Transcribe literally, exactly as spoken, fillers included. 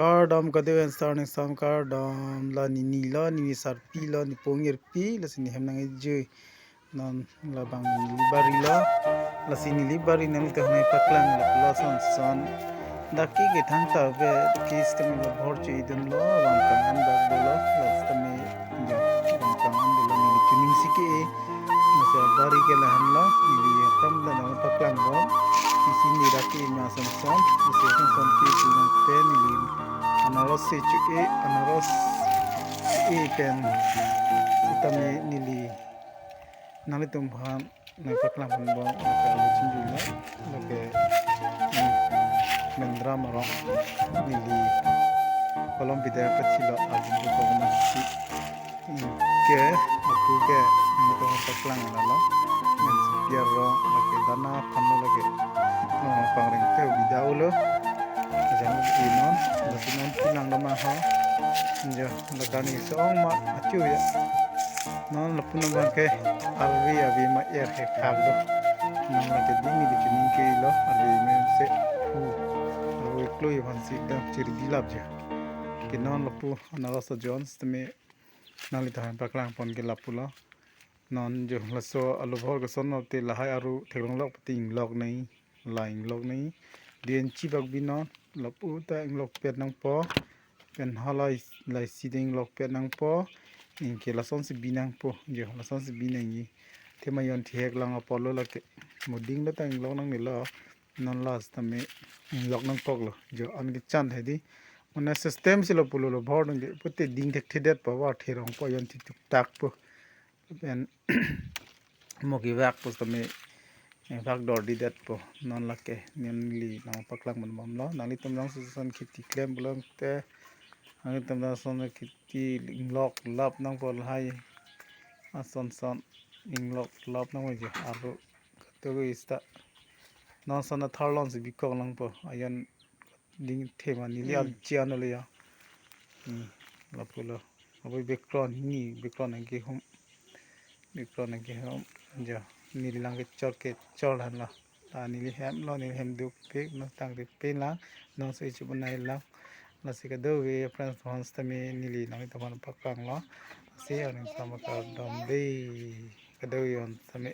Kardom kadokave ansar ning sam kardom, la neli lo, neli sarpi lo, neli pongirpi, lasi neli hem nang ejui. Non labang neli bari lo, lasi neli bari nangtum aphan nangpaklang lo, lason son. Dak ke kethang ta ave, ke sitame lo bhor che idun lo, bang kangan dak dolo, lasi tame ya, bang kangan dolo neli chuning si ke, lasi bari ke lahenlo, neli akam dan nangpaklang bom, isi neli dak ke ima son son, lasi son son ke pulang te neli anaros si chu e, anaros e pen sitame neli nanglitum aphan nangpaklang pon bom, lake alu chingki lo, lake, hmm, mendra marong neli kolom bida pachilo ajin ko koma si, hmm, ke, aku ke, nangtum paklang lalo, men si piar ro, lake dana phan lo lake, oh, pangreng te bida ulo, jang inon, lasi non pilang dama ho, jo, lake ni song ma achu ya. Non lapu non bang ke arvi avi ma er he khak do. Non lake ding neli chuning ke lo arvi me se hu. Arvi klui aphan si dam chiri dilap ja. Ke non lapu anaros ajon sitame nanglitum aphan paklang pon ke lapu lo. Non jo laso alu bhor ke son te lahai aru theklong lok pati inglok nai. La inglok nai. Dien chibak bi non lapu ta inglok pet nangpo. Pen halai lai si ding lok pet nangpo. Anke lason si bi nangpo. Jo lason si bi nangji. Thema yon thihek lang apor lo lake. Mo ding lo ta inglok nangnelo. Non la sitame inglok nangkok lo. Jo an kechan hedi. Mane system si lo pulo lo bhor dong ke. Pute ding thekthedet po, wa therong po, yon thi tuktak po. Pen mo kevak po sitame, eh, vak dor didet po. Non lake neli nangpaklang pon bom lo. Nanglitum jongsi son kheti klem pulote, nanglitum jongsi son kheti inglok lap nangpo lahai. Ason son inglok lap nangpo je. Aru katu ista. Non son athar lon si bikok nangpo. Ayon ding thema neli, hmm, archi ano le ya. Hmm, lapu lo. Abo background hini, background nangkehum. Background nangkehum. Jo, neli lang kechor kechor han lo. Ta neli hem lo, neli hem duk pik, non tangte pin lang, non so ichu bunai lang. Lasi kadokave friends aphan sitame neli nanglitum aphan paklang lo. Lasi aning sama kardom dei. Kadokave aphan sitame